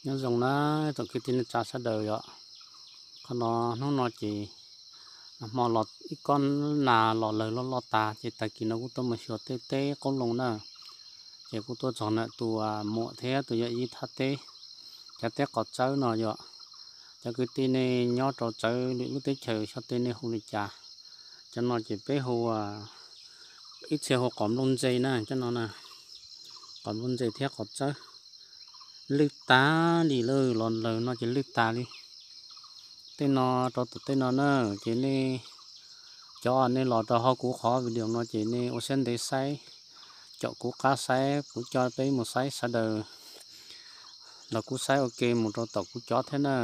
Nyob zoo na, tsoom kwv tij neej tsa sawv daws yom. Qhov no hnub no ces nag hmo los ib kob nag los lawg loj loj tas ces tag kis no kuv tuaj mus xyuas tej teb qoob loo na. Ces kuv tuaj txog ntawm tus muam thiab tus yawm yij thaj teb, cov teb qos txawb no yom. Cov kwv tij nej nyob rau txawv lwm lub teb chaws xyov tej nej hu li cas. Cov no ces peb hu, ib txhia hu qos nplooj ntse na, cov no na, qos nplooj ntse thiab qos txawb. Lwj tas li lawm, los lawg no ces lwj tas li. Tej no rau tom tej no na, ces nej, cov nej los rau hauv kuv qhov video no ces nej ua siab ntev saib, caum kuv qab saib, kuv coj peb mus saib sawv daws los kuv saib ua ke mus rau tom kuv cov thiab na.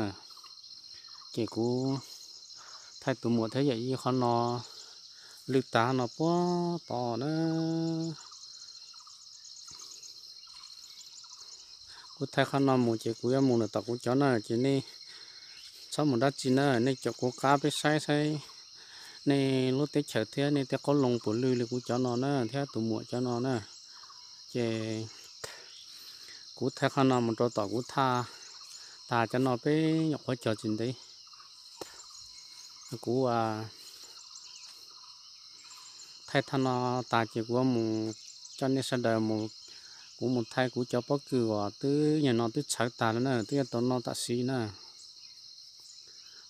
Ces kuv thaij tus muam thiab yawm yij qhov no lwj tas no puag tod na. Kuv thaij qhov no mus ces kuv yuav mus ntawm tom kuv cov na, ces nej txhob mus dab tsi na, nej caum kuv qab peb saib saib nej lub teb chaws thiab nej tej qoob loo puas lwj li kuv cov no na thiab tus muam cov no na. Ces kuv thaij qhov no mus rau tom kuv thaij tas cov no peb nyuam qhuav cog tsis ntev. Kuv thaij thaj no tas ces kuv mus coj nej sawv daws mus, kuv mus thaij kuv cov pob kws uas twb nyuag no twb txhawv tas lawm na, twb yuav tau noj tam sim na.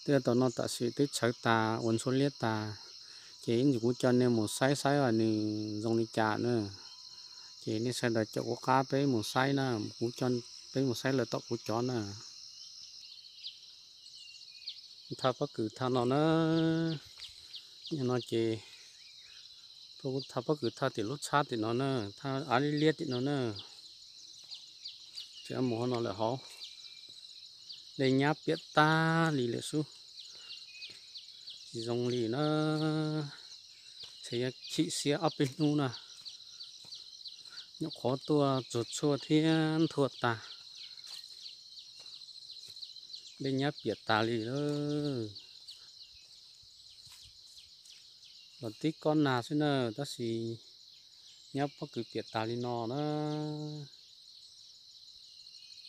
Twb yuav tau noj tam sim twb txhawv tas ua ntxhuav liab tas, ces ib ntsis kuv coj nej mus saib saib nws zoo li cas na. Ces nej sawv daws caum kuv qab peb mus saib na, kuv coj peb mus saib lawm tom kuv cov na. Thaj pob kws thaj no na, no ces thaj pob kws thaj tim lub txhab tim no na, thaj av liab liab tim no na. Tseem mus hauv no lawm hauv, dej nyab piam tag li lawm xwb, tsis zoo li na. Tseem yuav chim siab ob peb hnub na, nyuam qhuav tuaj tsuag tshuaj thiab nthua tas, dej nyab piam tas li lawm. Los tib kob nag xwb na, tab sis nyab pob kws piam tas li no na.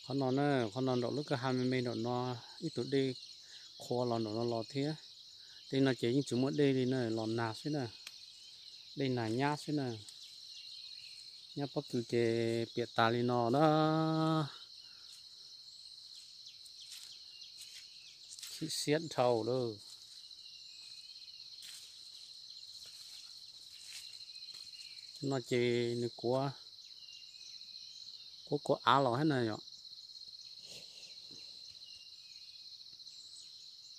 Qhov no na, qhov no nraum lub kwj ha me me nraum no, ib tug dej qhua los nraum no los thiab. Tej no ces yeej tsis muaj dej li na, los nag xwb na, dej nag nyab xwb na. Nyab pob kws ces piam tas li no na. Chim siab dhau lawm. No ces nws kuav, kuav kuav av los thiab na yom.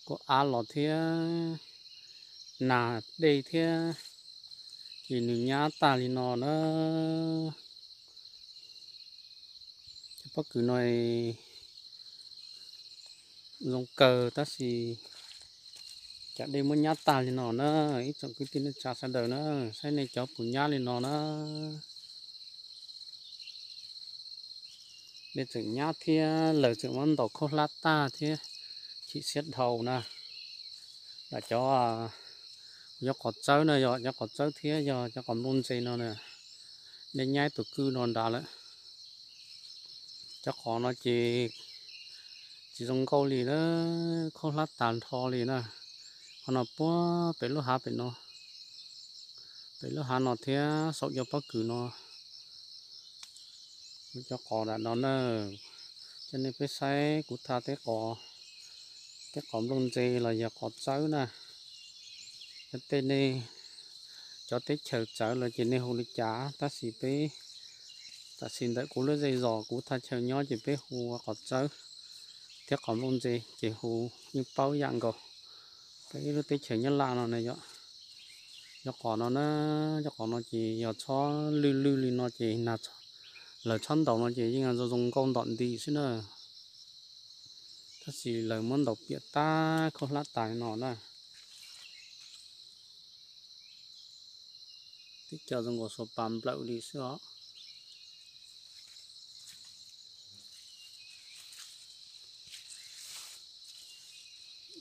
Kuav av los thiab, nag dej thiab, ces nws nyab tag li no na. Cov pob kws no zoo kawg tab sis cas dej muab nyab tag li no na. Ib tsoom kwv tij neej tsa sawv daws na, saib nej cov puas nyab li no na. Dej tseem nyab thiab lawg tseem muab ntaus khaub hlab tag thiab, chim siab dhau na. Lam cov, cov qos txawb na, yog cov qos txawb thiab yog cov qos nplooj ntse no na, dej nyab tus kwj no nrad lawm. Cov qos no ces tsis zoo nkauj li na, khaub hlab tas nrho li na. Qhov no puag pem lub hav pem no, pem lub hav no thiab saum cov pob kws no. Cov qos ntawm no na, coj nej peb saib kuv thaij teb qos, teb qos nplooj ntse los yog qos txawb na. Tej nej cov teb chaws txawv los ces nej hu li cas, tab sis peb, tam sim ntawm kuv lub zej zos kuv thaj chaw nyob ces peb hu ua qos txawb thiab qos nplooj ntse ces hu yeej paub yam nkaus. Peb lub teb chaws Nyab Laj no na yom. Cov qos no na, cov qos no ces yog txhob lwj lwj li no ces nag, lawv txhob ntaus no ces yeej zoo zoo nkauj ntom nti xwb na. Tab sis lawv muab ntaus piam tag khaub hlab tas no na. Tib co zoo nkaus xuas pas nplawm li xwb os.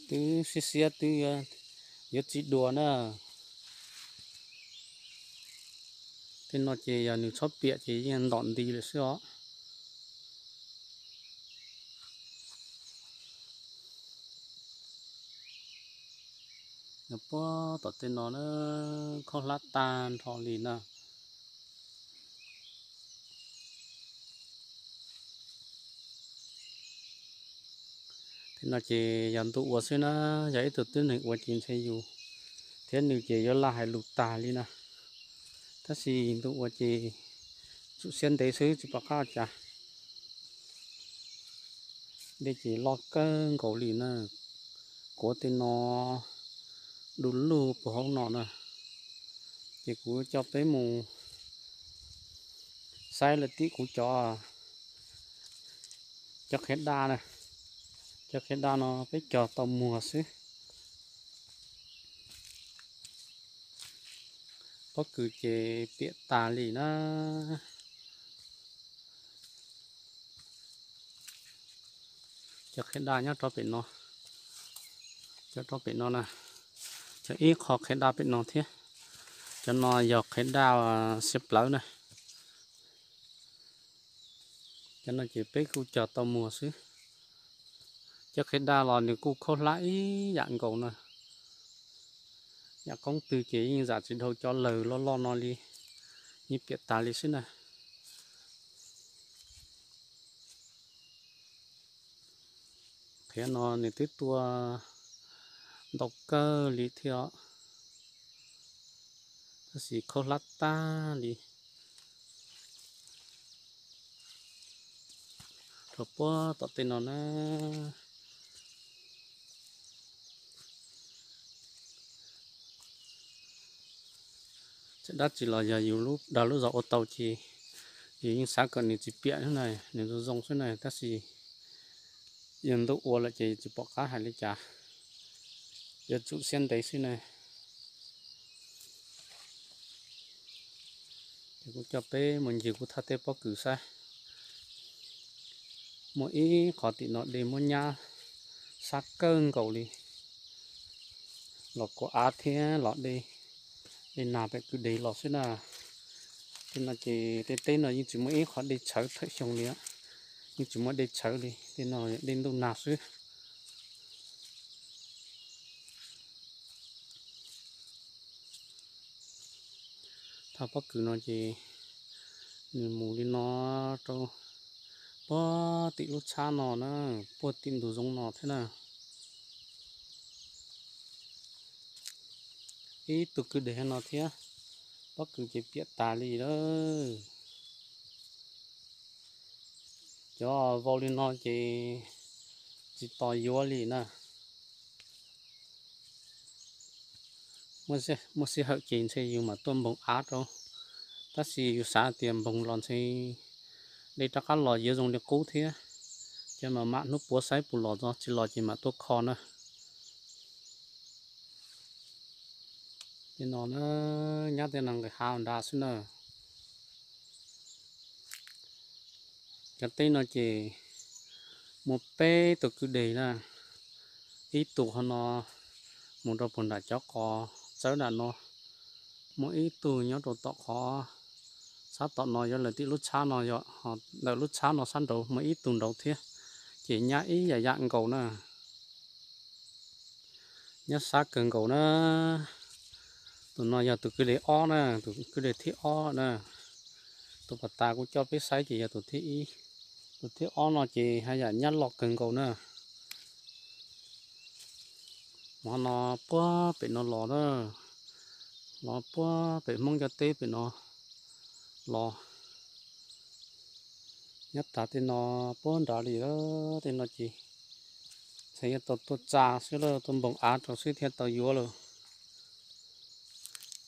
Twb siab siab twb yuav txi dua na. Tej no ces yog nws txhob piam ces yeej ntom nti lawm xwb os. Puag tom tej no na, khaub hlab tag nrho li na. Tej no ces yog ntuj ua xwb na, yog ib tug tib neeg ua ces ntshe yus thiab nws ces yuav laj hais lus tag li na. Tab sis ntuj ua ces tsum siab ntev xwb tsis pom qab ua cas. Dej ces loj kawg nkaus li na, kuav tej no du lug puag hauv no na. Ces kuv coj peb mus saib lawm tim kuv cov, cov qhiav daj na. Cov qhiav daj no peb cog tau muag xwb. Pob kws ces piam tas li na. Cov qhiav daj nyob rau pem no, cov rau pem no na, cov ib qho qhiav daj pem no thiab. Cov no yog qhiav daj siab plawv na. Cov no ces peb kuj cog tau muag xwb. Cov qhiav daj los nws kuj khaub hlab ib yam nkaus na. Yam qoob twg ces yeej zam tsis dhau cov lawg loj loj no li, yeej piam tas li xwb na. Qhiav no nws twb tuaj ntau kawg li thiab, tab sis khaub hlab tag li. Rau puag tom tej no na. Txawm dab tsi los yog yus dag lub zog ua tau ces yus yeej xav kom nws tsis piam xwb na, nws zoo zoo xwb na, tab sis yog ntuj ua lawm ces tsis pom qab hais li cas, yuav tsum siab ntev xwb na. Ces kuv coj peb mus ncig kuv thaj teb pob kws saib. Muaj ib qhov tim no dej muab nyab sab kawg nkaus li, los kuav av thiab los dej, dej nag pem kwj deg los xwb na. Tej no ces tej teb no yeej tsis muaj ib qho dej tshawv thawm xyoo li, yeej tsis muaj dej tshawv li, tej no dej ntuj nag xwb. Thaj pob kws no ces nws mus li no rau puag tim lub tshab no na, puag tim ntug zoov no thiab na. Ib tug kwj deg no thiab, pob kws ces piam tas li lawm. Cov vau li no ces tsis tos yuav li na. Muaj sij hawm ces ntshe yus mam tuaj npoog av rau, tab sis yus xav tias npoog los ntshe dej rov qab los yuav zoo li qub thiab, ces mam mam hnub puav saib puas los, tsis los ces mam tuaj kho na. Tej no na, nyab tej no nqis hav nrad xwb na. Cov teb no ces muaj peb tug kwj deg na, ib tug qhov no mus rau puag nram cov qos txawb nram no, muaj ib tug nyob rau tom qhov sab tom no, yuav lawm tim lub tshab no, yog ntawm lub tshab no sab nraud muaj ib tug nraud thiab, ces nyab ib yam yam nkaus na. Nyab sab kawg nkaus na. Tus no yog tus kwj deg ob na, tus kwj deg thib ob na. Tus pas tas kuv coj peb saib ces yog tus thib ib. Tus thib ob no ces haj yam nyab loj kawg nkaus na. Hmo no puag pem no los na, los puag pem Hmoob cov teb pem no los. Nyab tas tej no puag nrad li, tej no ces txhais yuav tau tuaj tsa xwb, tuaj npoog av rau xwb thiaj tau yuav lawm.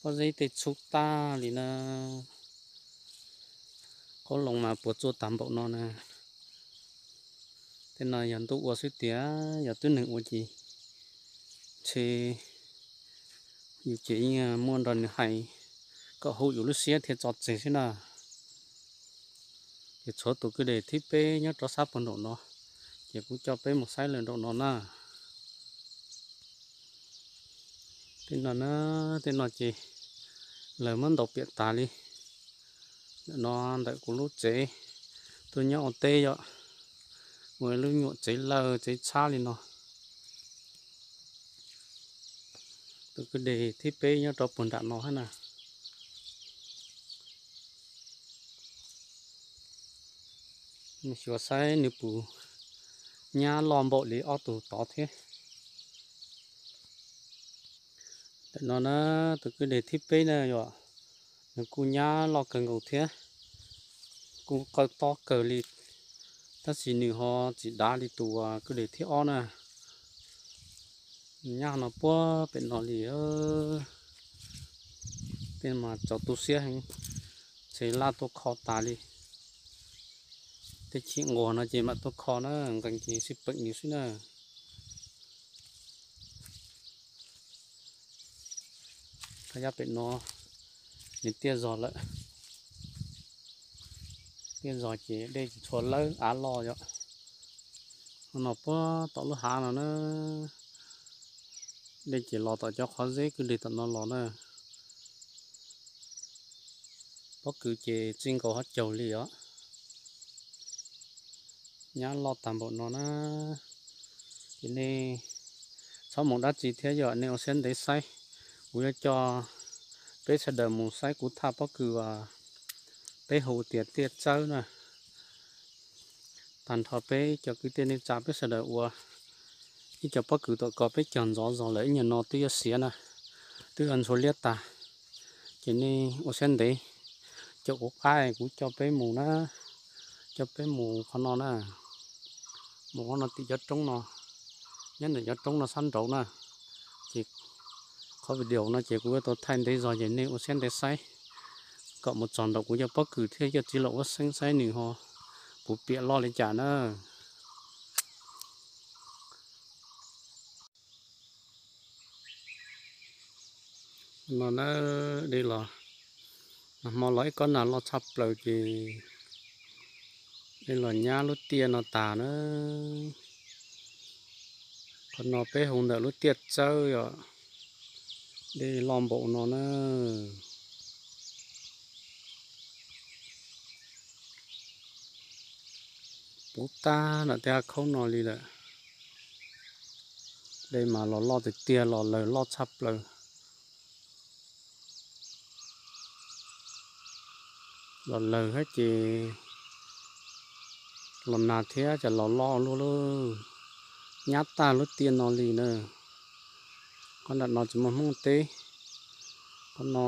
Pob zeb tej txhub tag li na. Qoob loo mas puas tsuaj tag npaum no na. Tej no yog ntuj ua xwb tiag, yog twb neeg ua ces ntshe yus ces yeej muaj nrog nws hais kom hu yus lub siab thiaj tso tseg xwb na. Ces tshuav tus kwj deg thib peb nyob rov sab puag nraum no, ces kuv coj peb mus saib lawm nraum no na. Tej no na, tej no ces lawv muab ntaus piam tas li. Ntawm no ntawm kuv lub tsev, tuaj nyob ua teb yom, ua lub nyuam tsev lawj tsev txhab li no. Tus kwj deg thib peb nyob rau puag nram no hab na. Xyuas saib nws puas nyab loj npaum li ob tug tod thiab. Ntawm no na, tus kwj deg thib peb na yom, nws kuj nyab loj kawg nkaus thiab, kuj qawj tob kawg li, tab sis nws ho tsis dav li tus kwj deg thib ob na. Nyab no puag pem no li. Tej mas txaus tu siab heev, ntshe laj tuaj kho tas li. Tej chim nquag no ces mam tuaj kho na, nqee ces sib peem nws xwb na. Phab yaj pem no nws tiaj zog lawm. Tiaj zog ces dej tsis tshua lawb av loj yom. Hnub no puag tom lub hav no na, dej ces los tom cov qhov zeb kwj deg tom no los na. Pob kws ces txij nkaus hab caug li os. Nyab loj tag npaum no na, ces nej txhob mus dab tsi thiab yom, nej ua siab ntev saib. Kuv yuav coj peb sawv daws mus saib kuv thaj pob kws uas peb hu tias tiaj tsawb na. Tag nrho peb cov kwv tij neej tsa peb sawv daws ua ib co pob kws tom ko peb cog ntxov zog lawm ib nyuag no twb yuav siav na, twb yuav ntxhua liab tag. Ces nej ua siab ntev, caum kuv qab kuv coj peb mus na, coj peb mus qhov no na, mus qhov no tim cov roob no, nyob ntawm cov roob no sab nraud na. Ces qhov video no ces kuv yuav tau thaij ntev zog ces nej ua siab ntev saib kom mus txog nraum kuv cov pob kws thiab cov txiv laum huab xeeb saib nws ho puas piam loj li cas na. No na, dej los, nag hmo los ib kob nag loj tshaj plaws ces dej los nyab lub tiaj no tas na. Qhov no peb hu ntawm lub tiaj tsawb yom, dej loj npaum no na. Puv tag nram tej hav khaub no li lawm. Dej mas los loj tiag tiag, los lawg loj tshaj plaws. Los lawg hab ces los nag thiab ces los loj luaj lawm. Nyab tag lub tiaj no li na. Qhov nram no tsis muaj Hmoob teb. Qhov no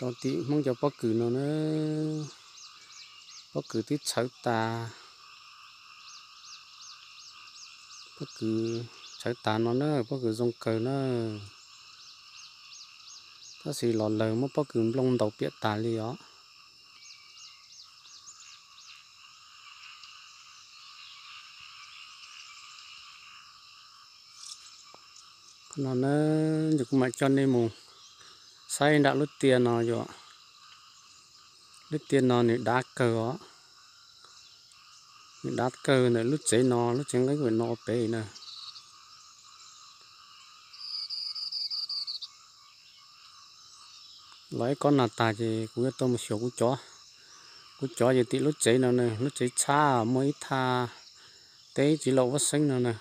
rau tim Hmoob cov pob kws no na. Pob kws twb txhawv tas. Pob kws txhawv tas no na, pob kws zoo kawg na. Tab sis los lawg muab pob kws nplooj ntaus piam tas li os. Qhov no na, kuv mam coj nej mus saib nram lub tiaj no yom. Lub tiaj no nws dav kawg os. Nws dav kawg ntawm lub tsev no, lub tsev nqeeb pem no ua pem na. Los ib kob nag tag ces kuv yuav tau mus xyuas kuv cov, kuv cov ces tim lub tsev no na, lub tsev txhab muaj ib thaj teb txiv laum huab xeeb no na.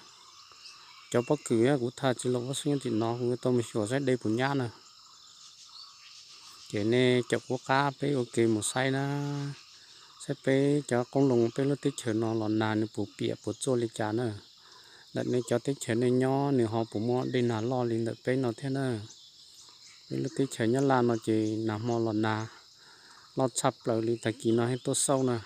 Cov pob kws kuv thaj txiv laum huab xeeb tim no kuv yuav tau mus xyuas saib dej puas nyab na. Ces nej caum kuv qab peb ua ke mus saib na, saib peb cov qoob loo peb lub teb chaws no los nag nws puas piam puas tsuaj li cas na. Ntawm nej cov teb chaws nej nyob nws ho puas muaj dej nag loj li ntawm peb no thiab na. Peb lub teb chaws Nyab Laj no ces nag hmo los nag loj tshaj plaws li, tag kis no yeej tuaj xauj na,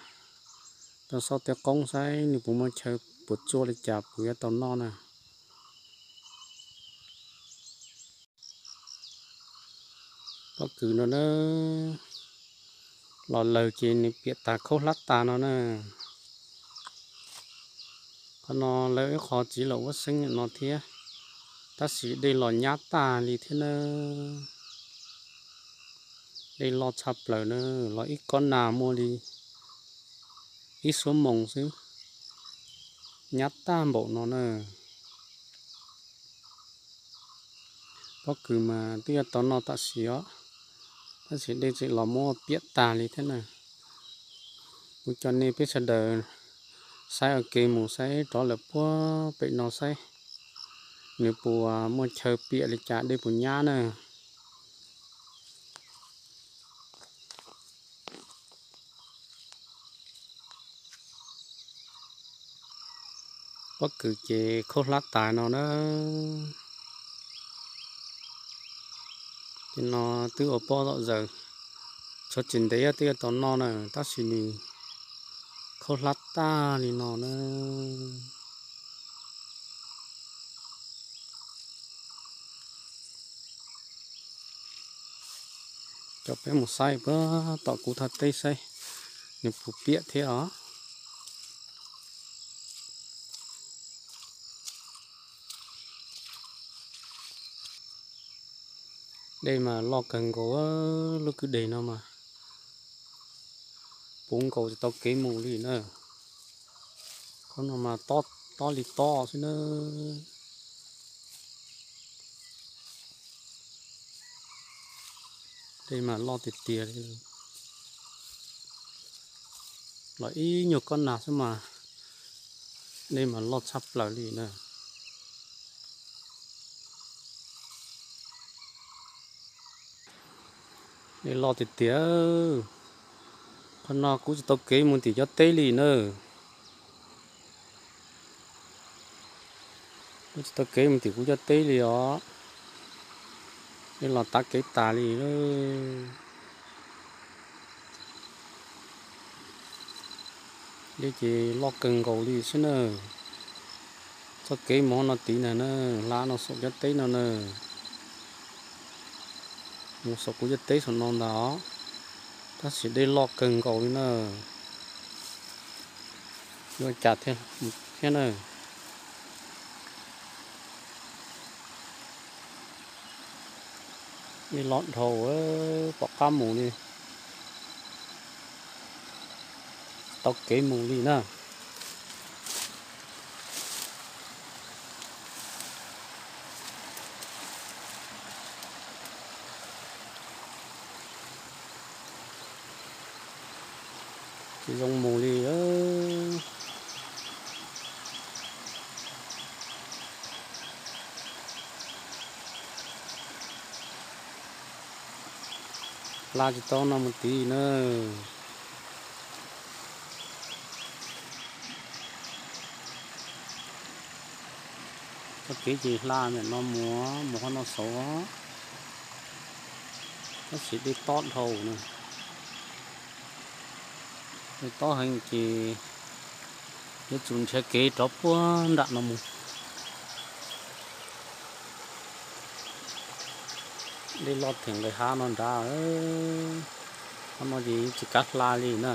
tuaj xauj tej qoob saib nws puas muaj chaw puas tsuaj li cas puas yuav tau noj na. Pob kws no na, los lawg ces nws piam tas khaub hlab tas no na. Qhov no lawv ib qho txiv laum huab xeeb no thiab, tab sis dej los nyab tag li thiab na. Dej loj tshaj plaws na, los ib kob nag muaj li ib xuab moos xwb, nyab tag npaum no na. Pob kws mas twb yuav tau noj tam sim os, tab sis dej tseem los muab piam tag li thiab na. Kuv coj nej peb sawv daws saib ua ke mus saib rov lawm puag pem no saib Nws puas muaj chaw piam li cas dej puas nyab na. Pob kws ces khaub hlab tas no na. Ces no twb ua pob zom zaws, tshuav tsis ntev twb yuav tau noj na, tab sis nws khaub hlab tag li no na. Coj peb mus saib puag tom kuv thaj teb saib nws puas piam thiab os. Dej mas loj kawg nkaus, lub kwj deg no mas puv nkaus tsis tau kev mus li na. Qhov no mas tob li tob xwb na. Dej mas loj tiag tiag li. Los ib nyuag kob nag xwb mas dej mas loj tshaj plaws li na. Dej loj tiag tiag. Qhov no kuv tsis tau kev mus tim cov teb li na. Kuv tsis tau kev mus tim kuv cov teb li os. Dej los tav kev tas li. Dej ces loj kawg nkaus li xwb na. Txoj kev mus no tid na, hla no saum cov teb no na. Mus saum kuv cov teb saum no ntag, tab sis dej loj kawg nkaus li na. Yuav cas thiab na. Dej loj dhau, pom qab mus li, tau kev mus li na. Tsis zoo mus li. Hla tsis tau no mus tid na. Txoj kev ces hla ntawm no mus, mus qhov no saud, tab sis dej tob dhau na. Dej tob heev ces yuav tsum nrhiav kev rov puag nram no mus. Dej loj theem nqis hav no nrad, qhov no ces tsis kav hla li na.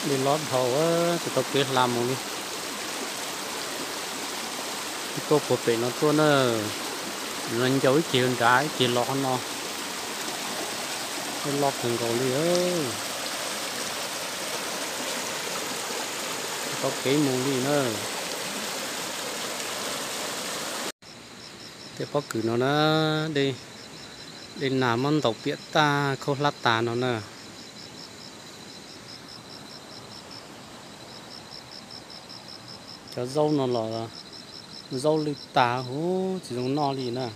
Dej loj dhau, tsis tau kev hla mus li. Tuaj puag pem no tuaj na, no ncau ib ceg nrad ib ceg los qhov no. Dej loj kawg nkaus li, tsis tau kev mus li na. Tej pob kws no na, dej nag muab ntaus piam tag khaub hlab tas no na. Cov zaub no los zaub lwj tas huv tsis zoo noj li na.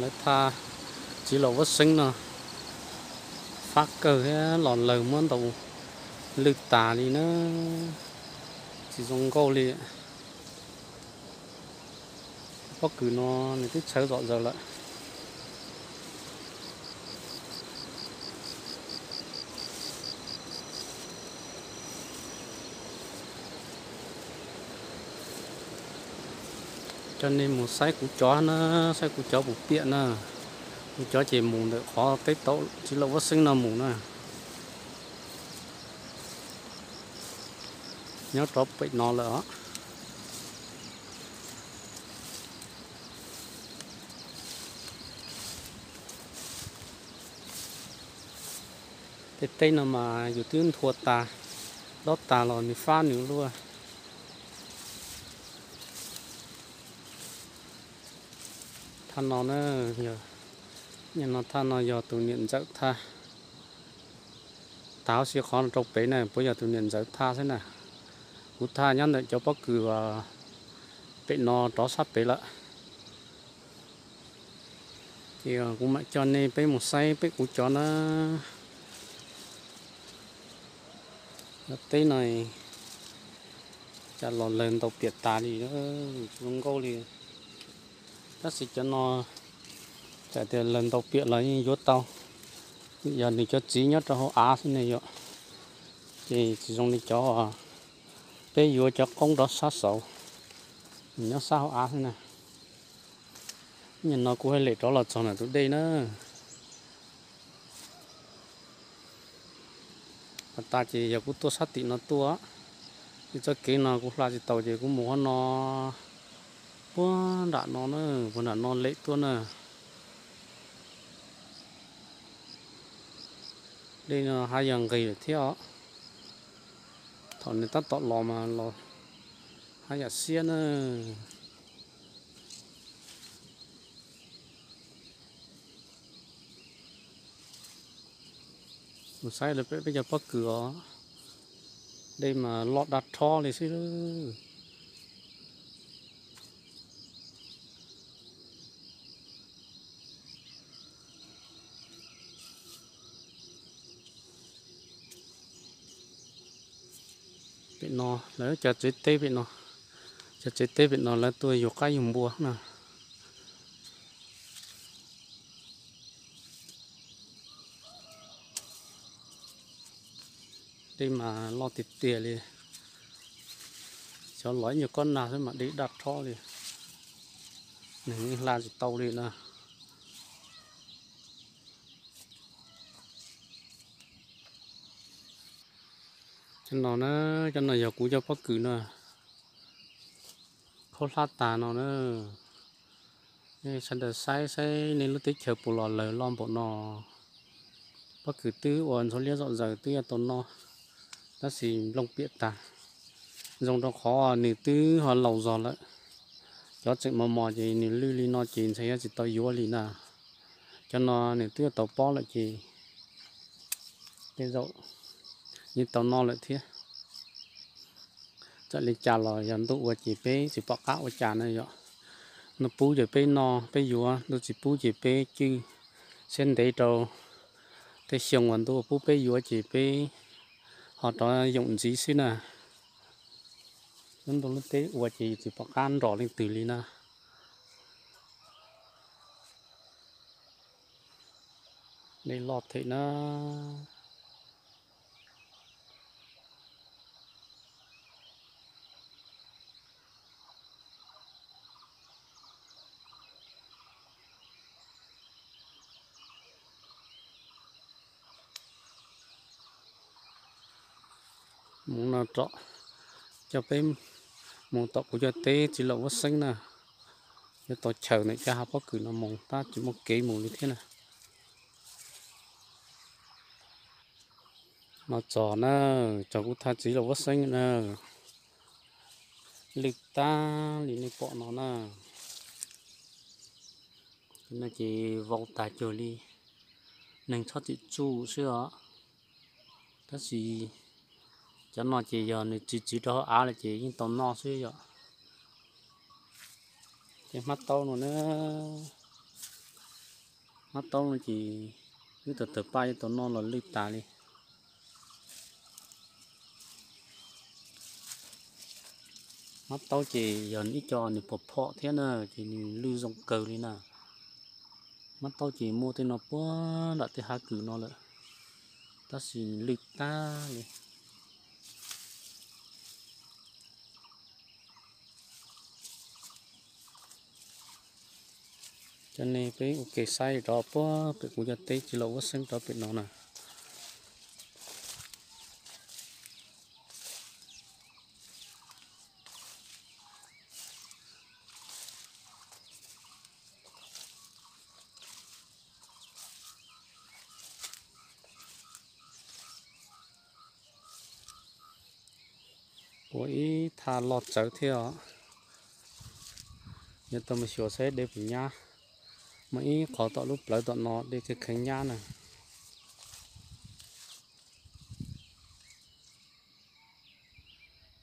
Lawv thaj txiv laum Vaj Xeeb no fab kawg thiab los lawg muab ntaus lwj tas li na, tsis zoo nkauj li. Pob kws no nws twb txhawv zom zaws lawm. Coj nej mus saib kuv cov na, saib kuv cov puas piam na. Kuv cov ces mus ntawm qhov teb tau txiv laum Vaj Xeeb no mus na. Nyob rov pem no lawm os. Tej teb no mas yus twb nthua tas, dob tas los nws fab nws luaj. Thaj no na, yog, no thaj no yog tus niam ntxawm thaj. Tav huv si qhov rau pem na puas yog tus niam ntxawm thaj xwb na. Kuv thaj nyob ntawm cov pob kws pem no rov sab pem lawm. Ces kuv mam coj nej peb mus saib peb kuv cov na. Cov teb no cas los lawg ntaus piam tas li, tsis zoo nkauj li. Tab sis cov no txawm tias lawg ntaus piam los yeej yuav tau, yog nws cov txiv nyob rau hauv av xwb ne yom. Ces tsis zoo li cov peb yuav cov qoob rov sab saud, nws nyob sab hauv av xwb na. Nim no kuv haj lem rov los txog ntawm tus dej na. Has tas ces yog kuv tuaj sab tim no tuaj, ces txoj kev no kuv hla tsis tau ces kuv mus qhov no, puag nram no na, puag nram no lem tuaj na. Dej no haj yam nqis lawm thiab os. Thaum nws tab tom los mas los haj yam siab na. Mus saib lawv peb cov pob kws os, dej mas loj daj rhob li xwb. Pem no lawv cov tsev teb pem no, cov tsev teb pem no lawv tuaj yug qaib yug npua na. Dej mas loj tiag tiag li. Xyov los ib nyuag kob nag xwb mas dej daj rhob li. Nws hla tsis tau li na. Cov no na, cov no yog kuv cov pob kws na. Khaub hlab tas no na. Sawv daws saib saib nej lub teb chaws puas los lawg loj npaum no. Pob kws twb ua ntxhuav liab zom zaws twb yuav tau noj, tab sis nplooj piam tag. Zoo rau qhov nws twb ho laus zog lawm. Cov tseem mos mos ces nws lwj li no ces ntshai yuav tsis tau yuav li na. Cov no nws twb yuav tau pob lawm ces tej zaum yeej tau noj lawm thiab. Txawm li cas los yog ntuj ua ces peb tsis pom qab ua cas na yom. Ntuj pub ces peb noj peb yuav, ntuj tsis pub ces peb cwj siab ntev rau tej xyoo uas ntuj pub peb yuav ces peb ho rov yoom ntxiv xwb na. Lub ntuj lub teb ua ces tsis pom qab nrog leej twg li na. Dej loj thiab na. Mus no rov coj peb mus tom kuv cov teb txiv laum huab xeeb na. Yuav tau chaws ntawm cov hav pob kws no mus tab tsis muaj kev mus li thiab na. No txog na, txog kuv thaj txiv laum huab xeeb na. Lwj tag li nej pom no na. No ces vau tas cuag li neeg txhob txwm tsuj xwb os. Tab sis cov no ces yog nws txwv txwv rau hauv av lawm ces yeej tau noj xwb yom. Ces hmab taub no na, hmab taub no ces wb tawg tawg paj yuav tau noj los lwj tas li. Hmab taub ces yog ib co nws pom phom thiab na, ces nws lwj zoo kawg li na. Hmab taub ces muaj tej no puag nram tej hav kws no lawm, tab sis nws lwj tag li. Coj nej peb ua ke saib rov puag pem kuv cov teb txiv laum huab xeeb rov pem no na. Ua ib thaj loj tsawv thiab os. Yuav tau mus xyuas saib dej puas nyab. Muaj ib qho tom lub plawv tom no dej kheev kheev nyab na.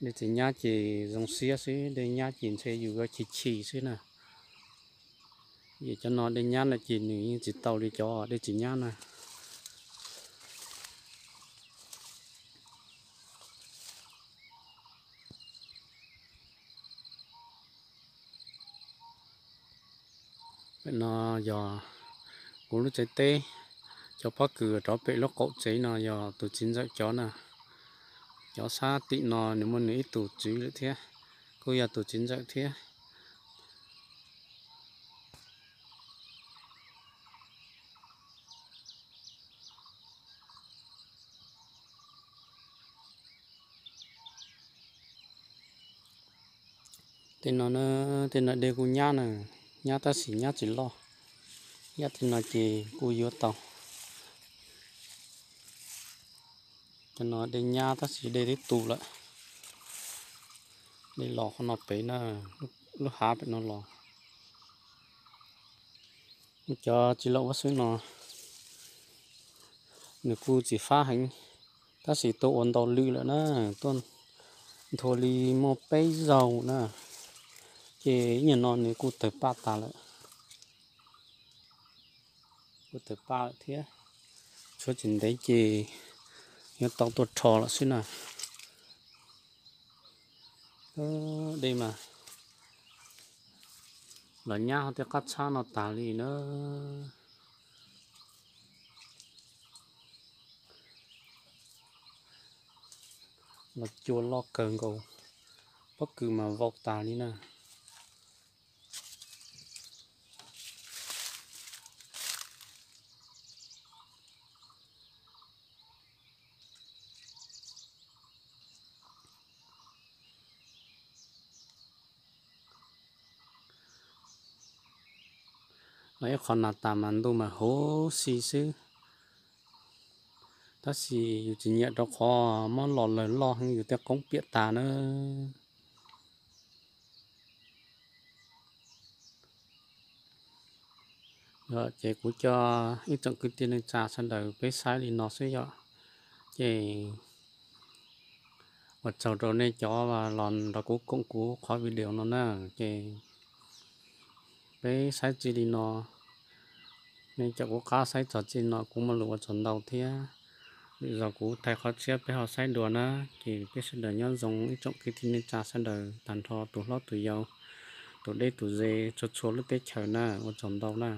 Dej tsis nyab ces zoo siab xwb, dej nyab ces ntshe yus yuav chim chim xwb na. Vim cov no dej nyab lawm ces nws yeej tsis tau li cov dej tsis nyab na. Pem no yog kuv lub tsev teb, cov pob kws rov pem lub qaum tsev no yog tus txiv ntxawm cov na. Cov sab tim no nws muaj nws ib tug tswv lawm thiab, kuj yog tus txiv ntxawm thiab. Tej no, tej no dej kuj nyab na, nyab tab sis nyab tsis loj. Yam tej no ces kuj yuav tau. Tej no dej nyab tab sis dej twb tu lawm. Dej los qhov no pem na, lub hav pem no los. Cov txiv laum huab xwb no nws kuj tsis fab heev, tab sis tuaj ua ntau lwm lawm na, tuaj nthua li muaj peb zaug na, ces ib nyuag no nws kuj tawg paj tas lawm. Kuj tawg paj lawm thiab, tshuav tsis ntev ces yuav tau tuaj rho lawm xwb na. Dej mas los nyab hauv tej qab txhab no tas li na. Los cua loj kawg nkaus, pob kws mas vau tas li na. Los ib qho nas tas mas ntuj mas huv si xwb, tab sis yus tsis nyiam rau qhov muab los lawg loj heev yus tej qoob piam tas na. Yog ces kuv coj ib tsoom kwv tij neej tsa sawv daws peb saib li no xwb yom. Ces ua tsaug rau nej cov los nrog kuv koom kuv qhov video no na. Ces peb saib txij li no, nej caum kuv qab saib txog txij no kuv muaj lus ua tsaug ntau thiab. Lwm zaus kuv thaij qhov tshiab peb ho saib dua na. Ces peb sawv daws nyob zoo ib tsoom kwv tij neej tsa sawv daws tag nrho tus hlob tus yau, tus deb tus ze txhua txhua lub teb chaws na, ua tsaug ntau na.